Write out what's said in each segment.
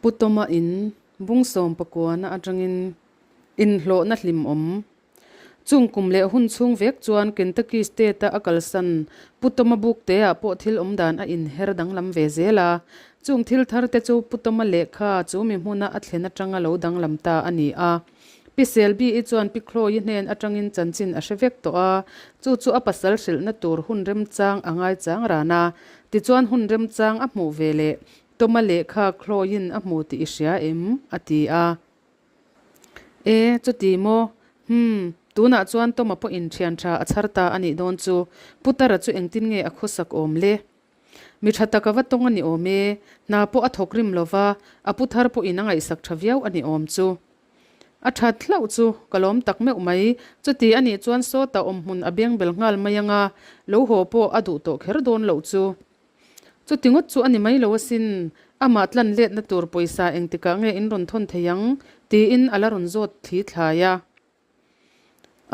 Pu Tawma in bung sawmpakuana atangin inhlawhna hlimawm. Chung kum leh hun chhung vek chuan Kentucky State-a a kalsan Pu Tawma bukteah pawh thil awm dan a inher danglam ve zel a. Chung thil thar te chu Pu Tawma lehkha chu mi hmuna a thlen atanga lo danglam ta a ni a. Pi Selby-i chuan Pi Chloe-i hnen atangin chanchin a hre vek tawh a, chu chu a pasal hrilhna tur hun remchang a ngaichang ran a. Tichuan hun remchang a hmuh ve leh Tawma lehkha Chloe-in a hmu tih i hria em? a ti a. E, chuti maw? Hmm, tunah chuan Tawma pawhin thian tha a chhar ta a nih dawn chu. Putara chu engtin nge a khawsak awm le? Mi tha tak a va tawng a ni awm e, hna pawh a thawk rim lo va, a pu thar pawhin a ngaihsak tha viau a ni awm chu. A that hlauh chu ka lawm tak meuh mai, chuti a nih chuan sawta awm hmun a beng bel nghal mai ang a, lo haw pawh a duh tawh kher dawn loh chu. Chuti ngawt chu a ni mai lo asin, amah tlan letna tur pawisa engtikah nge in rawn thawn thei ang? tiin a la rawn zawt thli thlai a.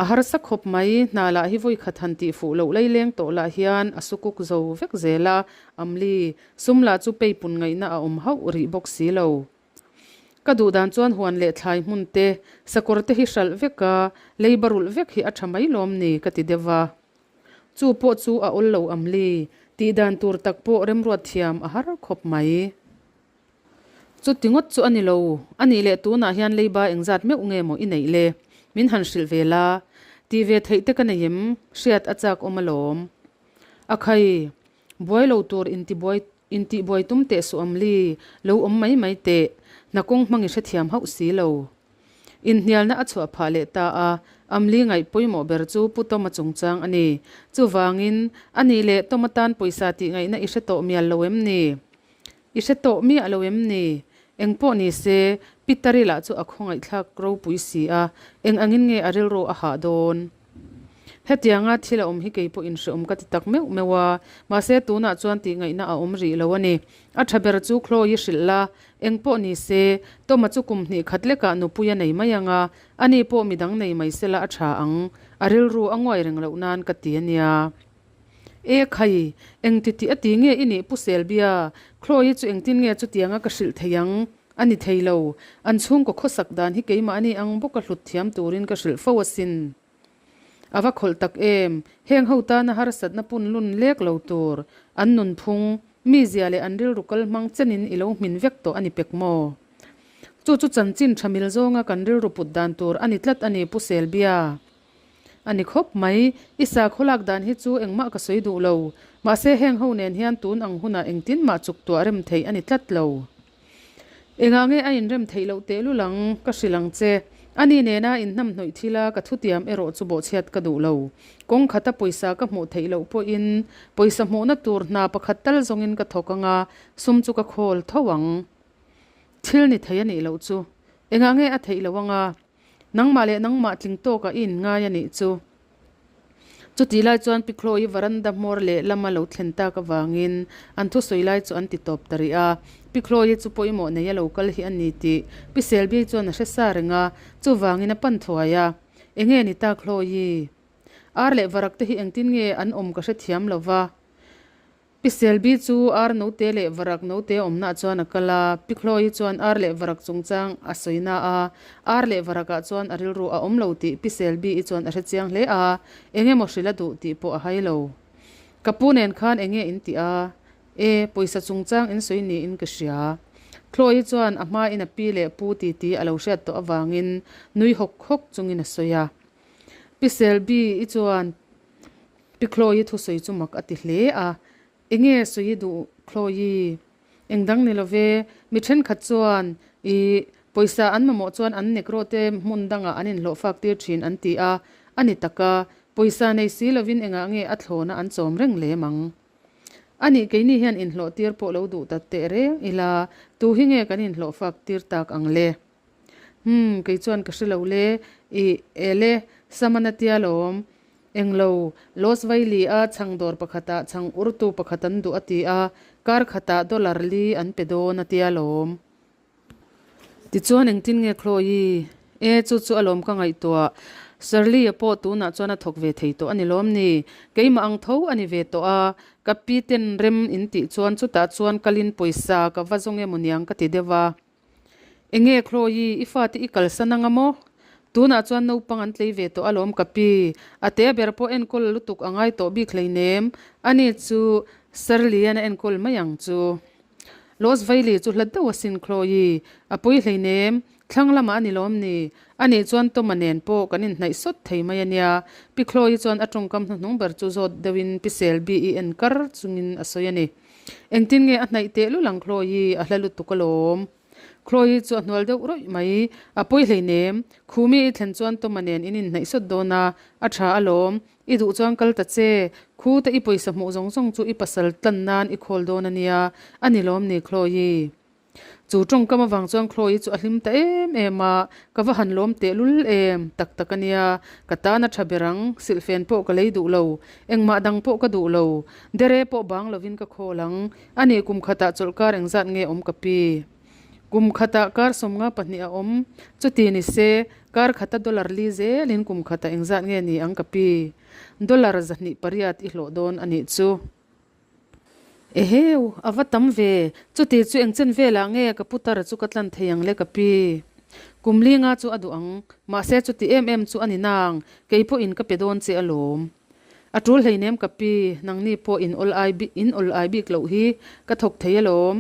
A harsa khawp mai, hna lah hi vawi khat han tih fuh loh laileng tawh lah hian a sukuk zo vek zel a, Amli, sum lah chu peipun ngaihna a awm hauh rih bawk si lo. Ka duh dan chuan huan leh thlai hmun te, sakawr te hi hralh vek a, leiba rulh vek hi a tha mai lawm ni ka ti deuh a. Chu pawh chu a awl lo Amli, tih dan tur tak pawh remruat thiam a har khawp mai. Chuti ngawt chu a ni lo. A nih leh tunah hian leiba engzat meuh nge maw i neih le? Min han hrilh ve la. Tih ve theih te ka nei em? Hriat a chak awm alawm. A khai, buai lo tur intibuai intihbuai tum teh suh awm li, lo awm mai mai teh. Hna kawng hmang i hrethiam hauh si lo. Inhnialna a chhuah phah leh ta a, Amli ngaih pawimawh ber chu Pu Tawma chungchang a ni. Chuvangin, a nih leh Tawma tan pawisa tih ngaihna i hre tawh mial lo em ni? I hre tawh miah lo em ni? Eng pawh ni se, Pitari lah chu a khawngaihthlak ropui si a, eng angin nge a rilru a hah dawn? Hetianga thil a awm hi kei pawh inhreawm ka ti tak meuh meuh a, mahse tunah chuan tihngaihna a awm rih lo a ni. A tha ber chu Chloe hrilh la, eng pawh ni se, Toma chu kum hnih khat lekah nupui a nei mai ang a, ani pawh midang nei mai sela a tha ang, a rilru a nguai reng loh nan ka ti a nia. E khai, eng ti tih a ti nge i nih Pu Selbia? Chloe chu engtin nge chutianga ka hrilh thei ang? A ni thei lo. An chhungkaw khawsak dan hi keimahni ang bawka hlut thiam turin ka hrilh fo asin. A va khawlh tak em, heng ho tana harsatna pun lun lek lo tur, an nunphung, mizia leh an rilru kal hmang chenin i lo hmin vek tawh a ni pek maw? Chu chu chanchin tha mil zawnga kan rilru put dan tur a ni tlat a ni Pu Selbia. A ni khawp mai, i sakhaw lak dan hi chu engmah ka sawi duh lo. Mahse heng ho nen hian tun ang hunah engtin mah chuk tuah rem theih a ni tlat lo. Engah nge a inrem theih loh tehlul ang, ka hrilh ang che. Ani nena inhnamhnawih thil a ka thutiam erawh chu bawhchhiat ka duh lo. Kawng khata pawisa ka hmuh theih loh pawhin pawisa hmuhna tur hna pakhat tal zawngin ka thawk ang a, sum chu ka khawl tho ang. Thil ni thei a nih loh chu. Engah nge a theih loh ang a? Nangmah leh nangmah tling tawkah i inngai a nih chu. Chutih lai chuan Pi Chloe varanda hmawr leh lama lo thlen tak avangin an thusawi lai chu an ti tawp ta rih a. Pi Chloe chu pawimawh nei a lo kal hi a ni tih Pi Selby chuan a hre sa reng a, chuvangin a pan thuai a. Enge ni ta Chloe? Ar leh varak te hi engtin nge an awm ka hrethiam lo va. Pi Selby chu ar note leh varak note awmnaah chuan a kal a, Pi Chloe chuan ar leh varak chungchang a sawi na a, ar leh varakah chuan a rilru a awm lo tih Pi Selby-i chuan a hre chiang hle a, eng emaw hrilh a duh tih pawh a hai lo. Ka pu nen khan eng nge in tih a? E, pawisa chungchang in sawi niin ka hria. Chloe chuan a hmain a pi leh pu titi a lo hriat tawh avangin nui hawk hawk chungin a sawi a. Pi Selby-i chuan Pi Chloe thusawi chu mak a ti hle a, Enge sawi duh Chloe? Eng dang ni love, mi thenkhat chuan i pawisa an mamawh chuan an nekro te hmun dangah an inhlawh fak tir thin an ti a, a ni tak a, pawisa nei si lovin engah nge a thlawna an chawm reng lem ang? A nih keini hian inhlawh tir pawh lo duh ta teh reng ila, tu hi nge kan inhlawh fak tir tak ang le? Umm, kei chuan ka hre lo le, i ele, Samana tia lawm. Englo, Los Vaili a chhang dawr pakhatah chhang urtu pakhat an duh a ti a, kar khatah dollar li an pe dawn a tia lawm. Tichuan engtin nge Chloe? E, chu chu alawm ka ngaihtuah. Shirley-a pawh tunah chuan a thawk ve thei tawh a ni lawm ni? Keimah ang tho a ni ve tawh a, ka pi ten rem in tih chuan chutah chuan kalin pawisa ka va zawng emaw niang ka ti deuh a. Enge Chloe, i fate i kalsan anga maw? Tunah chuan naupang an tlei ve tawh alawm ka pi. A te ber pawh enkawl lutuk a ngai tawh bik hleinem. Ani chu Sir Lian a enkawl mai ang chu. Los Vaili chu hlat deuh asin Chloe, a pawi hleinem. Thlang lamah a ni lawm ni? Anih chuan Toma nen pawh kan inhnaih sawt thei mai ania. Pi Chloe chuan a tawngkam hnuhnung ber chu zawt deuhin Pi Selby i en kar chungin a sawi a ni. Engtin nge a hnaih tehlul ang Chloe, a hla lutuk alawm. Chloe chu a hnual deuh rawih mai. A pawi hleinem. Khumi i thlen chuan Toma nen in inhnaih sawt dawn a, a tha alawm. I duh chuan kal ta che. Khu te i pawisa hmuh zawng zawng chu i pasal tlan nan i khawl dawn a nia. A ni lawm ni Chloe? Chu tawngkam avang chuan Chloe chu a hlim ta em em a, Ka va han lawm tehlul em, tak tak a nia. Ka tan a tha ber ang, silhfen pawh ka lei duh lo. Engmah dang pawh ka duh lo. Dere pawh bang lovin ka khawl ang. A nih kum khatah chawlhkar engzat nge awm ka pi? Kum khatah kar 52 a awm. Chuti ni se, kar khata dollar li zelin kum khatah engzat nge ni ang ka pi? Dollar 208 i hlawh dawn a nih chu. Eheu, a va tam ve. Chuti chu engchen velah nge ka putar chu ka tlan thei ang le ka pi? Kum linga chu a duh ang. Mahse chuti em em chu a ni nang, kei pawhin ka pe dawn che alawm. A tul hleinem ka pi, nangni pawh in awl ai in awl ai bik loh hi ka thawk thei alawm.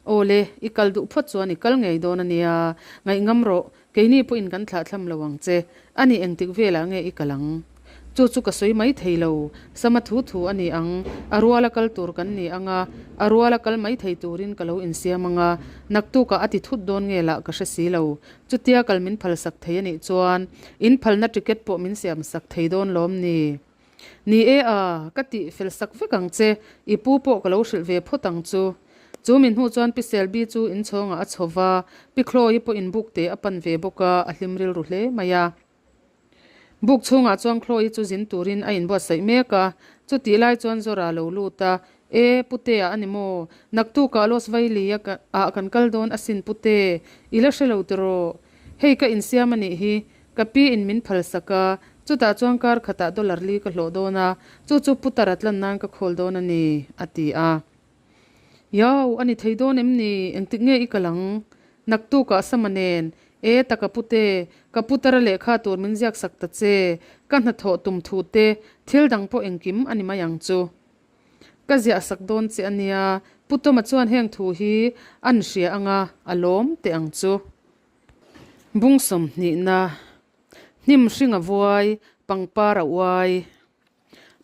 Aw le, i kal duh phawt chuan i kal ngei dawn a nia, ngaihngam rawh, keini pawhin kan thlahthlam lo ang che, a ni engtik velah nge i kal ang? Chu chu ka sawi mai thei lo, Sama thu thu a ni ang, a ruala kal tur kan ni ang a, a ruala kal mai thei turin ka lo insiam ang a, naktukah a ti thut dawn nge lah ka hre si lo, Chutia kal min phalsak thei a nih chuan in phalna ticket pawh min siam sak thei dawn lawm ni? Ni e a, ka tih fel sak vek ang che, i pu pawh ka lo hrilh ve phawt ang chu. Chu min hnu chuan Pi Selby chu inchhawngah a chho va, Pi Chloe pawh inbuk te a pan ve bawk a, a hlim rilru hle mai a. Buk chhungah chuan Chloe chu zin turin a inbuatsaih mek a, chutih lai chuan Zora a lo lut a, E, Putea a ni maw? Naktukah Los Vaili ah kan kal dawn asin Pute, i la hre lo tiraw? Hei ka insiam a nih hi, ka pi in min phalsak a, chutah chuan kar khatah dollar li ka hlawh dawn a, chu chu Putar a tlan nan ka khawl dawn a ni, a ti a. Iau, a ni thei dawn em ni? Engtik nge i kal ang? Naktukah Sama nen, E ta ka pute, ka putara lehkha tur min ziak sak ta che, ka hnathawh tum thu te, thil dang pawh engkim a ni mai ang chu. Ka ziah sak dawn che a nia, Pu Tawma chuan heng thu hi an hria anga a lawm teh ang chu. Bung sawmhnihna, Hnim hring a vuai, pangpar a uai.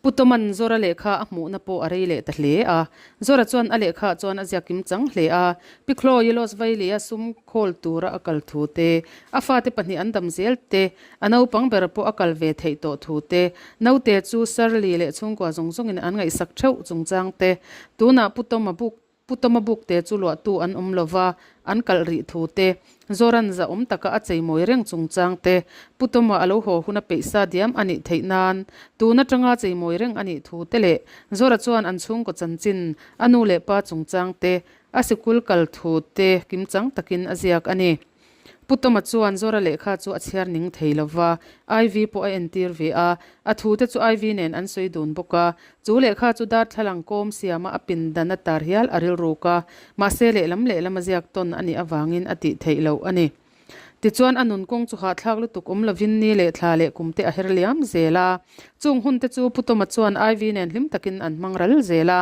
Pu Tawman Zora lehkha a hmuhna pawh a rei leh ta hle a. Zora chuan a lehkhaah chuan a ziak kim chang hle a. Pi Chloe Los Vailia sum khawl tura a kal thu te, a fate pahnih an dam zel te, a naupang ber pawh a kal ve theih tawh thu te, naute chu Shirley leh chhungkua zawng zawngin an ngaihsak theuh chungchang te, tunah Pu Tawma buk Pu Tawma bukte chu luahtu an awm lo va, an kalh rih thu te, Zoran zahawm taka a cheimawi reng chungchang te, Pu Tawma a lo haw huna peihsa diam a nih theih nan tun atanga cheimawi reng a nih thu te leh Zora chuan an chhungkaw chanchin, a nu leh pa chungchang te, a sikul kal thu te kimchang takin a ziak a ni. Pu Tawma chuan Zora lehkha chu a chhiar ning thei lo va, Ivy pawh a entir ve a, a thute chu Ivy nen an sawi dun bawk a. Chu lehkha chu darthlalang kawm siama a pindan a tar hial a rilruk a, mahse lehlam lehlam a ziak tawn a nih avangin a tih theih loh a ni. Tichuan a nun kawng chu hahthlak lutuk awm lovin ni leh thla leh kum te a her liam zel a. Chung hun te chu Pu Tawma chuan Ivy nen hlim takin an hmang ral zel a,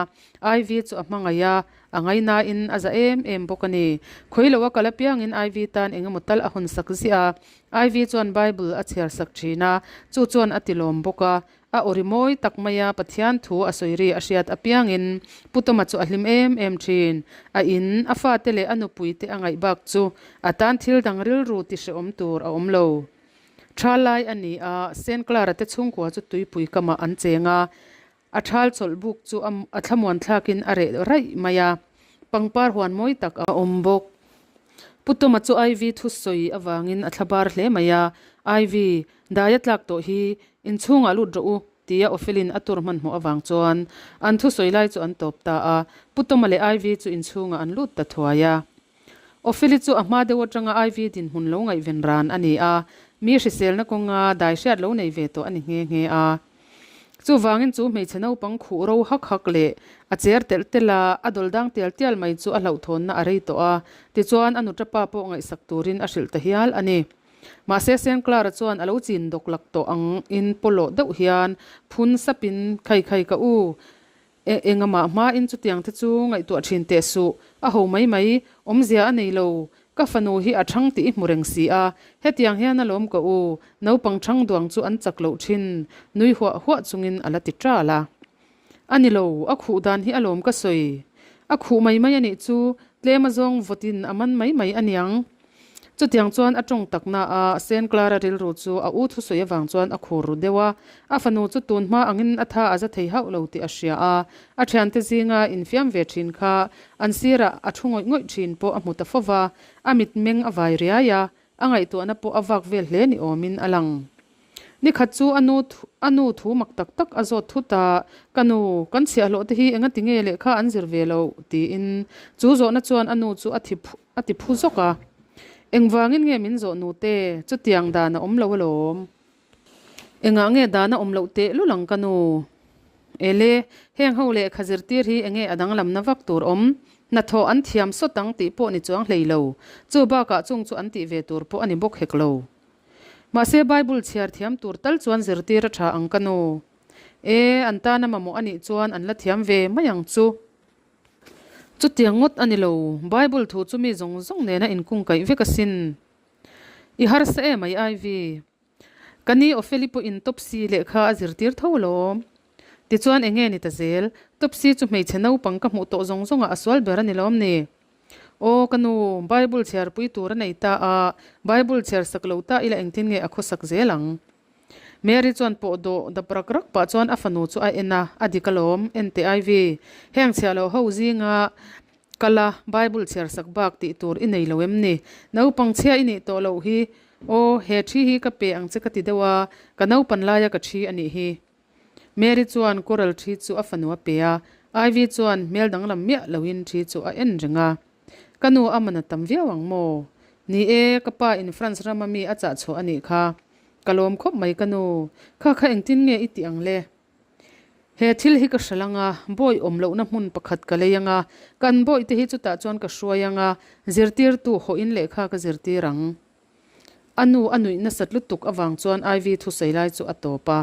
Ivy chu a hmangaih a, A ngainain a za em em bawk a ni. Khawi loh a kal apiangin Ivy tan eng emaw tal a hawn sak ziah a. Ivy chuan Bible a chhiar sak thin a, chu chuan a tilawm bawk a. A aw ri mawi tak maia Pathian thu a sawi ri a hriat apiangin Pu Tawma chu a hlim em em thin. A in, a fate leh a nupuite a ngaih bak chu a tan thil dang rilru ti hrehawm tur a awm lo. Tha lai a ni a, Saint Clara te chhungkua chu tuipui kamah an cheng a. A thal chawlh buk chu a thlamuan thlakin a reh raih mai a, pangpar huan mawi tak a awm bawk. Pu Tawma chu Ivy thusawi avangin a thlabar hle mai a, Ivy, dai a tlak tawh hi, inchhungah lut rawh u, tia Ofelin a tur hmanhmawh avang chuan an thusawi lai chu an tawp ta a, Pu Tawma leh Ivy chu inchhungah an lut ta thuai a. Opheli chu a hma deuh atanga Ivy dinhmun lo ngaihven ran a ni a, mi hriselna kawnga dai hriat lo nei ve tawh a ni nghe nghe a. Chuvangin chu hmeichhe naupang khuh ro hak hak leh a cher telh telh a, a dawl dang tial tial mai chu a hlauhthawnna a rei tawh a, tichuan a nutapa pawh ngaihsak turin a hrilh ta hial a ni. Mahse Saint Clara chuan a lo chin dawk lak tawh ang in pawlawh deuh hian phun sapin khai khai ka u, E, engamah hmain chutiang te chu ngaihtuah thin teh suh, a ho mai mai, awmzia a nei lo, ka fanu hi a thang tih i hmu reng si a, hetiang hian alawm ka u, naupang thang duang chu an chak loh thin, nui huah huah chungin a la ti ṭal a. A ni lo, a khuh dan hi alawm ka sawi. A khuh mai mai a nih chu, tlem a zawng vawtin a man mai mai a niang. Chutiang chuan a tawng tak na a, Saint Clara rilru chu a u thusawi avang chuan a khur ru deuh a. A fanu chu tun hma angin a tha a za thei hauh lo tih a hria a. A thiante zinga infiam ve thin kha an sirah a thu ngawih ngawih thin pawh a hmu ta fo va. A mitmeng a vai riai a, a ngaihtuahna pawh a vak vel hle ni awmin a lang. Ni khat chu a nu a nu thu mak tak tak a zawt thut a, Ka nu, kan chhiahhlawh te hi enga ti nge lehkha an zir ve loh? tiin chu zawhna chuan a nu chu a thi a ti phu zawk a. Engvangin nge min zawh nu te? Chutiang dan a awm lo alawm. Engah nge dan a awm loh tehlul ang ka nu? Ele, heng ho lehkha zirtir hi enge a danglamna vak tur awm? Hnathawh an thiam sawt ang tih pawh ni chuang hlei lo. Chu bakah chung chu an tih ve tur pawh a ni bawk hek lo. Mahse Bible chhiar thiam tur tal chuan zirtir a tha ang ka nu. E, an tana mamawh a nih chuan an la thiam ve mai ang chu. Chutiang ngawt a ni lo, Bible thu chu mi zawng zawng nena inkungkaih vek asin. I harsa em ai Ivy? Ka ni Opheli pawhin Topsy lehkha a zirtir tho alawm. Tichuan enge ni ta zel, Topsy chu hmeichhe naupang ka hmuh tawh zawng zawngah a sual ber a ni lawm ni? Aw ka nu, Bible chhiarpui tur a nei ta a, Bible chhiar sak lo ta ila engtin nge a khawsak zel ang? Mary chuan pawh dawh dap rak rak pah chuan a fanu chu a en a, a dik alawm, en teh Ivy, heng chhiah loh ho zinga kal a, Bible chhiar sak bak tih tur i nei lo em ni? Naupang chhia i nih tawh loh hi, aw he thi hi ka pe ang che ka ti deuh a, ka naupan laia ka thi a nih hi. Mary chuan Coral thi chu a fanu a pe a, Ivy chuan hmel danglam miah loin thi chu a en reng a. Ka nu a man a tam viau ang maw? Ni e, ka pa in France rama mi a chah chhuah a nih kha. Ka lawm khawp mai ka nu. Kha kha engtin nge i tih ang le? He thil hi ka hral ang a, bawi awm lohna hmun pakhat ka lei ang a, kan bawihte hi chutah chuan ka hruai ang a, zirtirtu hawhin lehkha ka zirtir ang. A nu a nuih nasat lutuk avang chuan Ivy thusawi lai chu a tawp a.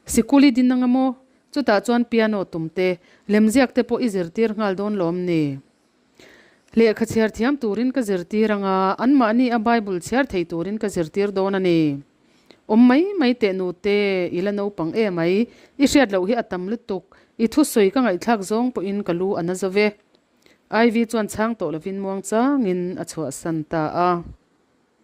Sikul i din anga maw? Chutah chuan piano tum te, lemziak te pawh i zirtir nghal dawn lawm ni? Lehkha chhiar thiam turin ka zirtir anga, anmahni a Bible chhiar thei turin ka zirtir dawn a ni. Awm mai mai teh nute, i la naupang e mai, i hriat loh hi a tam lutuk, i thusawi ka ngaihthlak zawng pawhin ka lu a na zo ve. Ivy chuan chhang tawh lovin muang changin a chhuahsan ta a.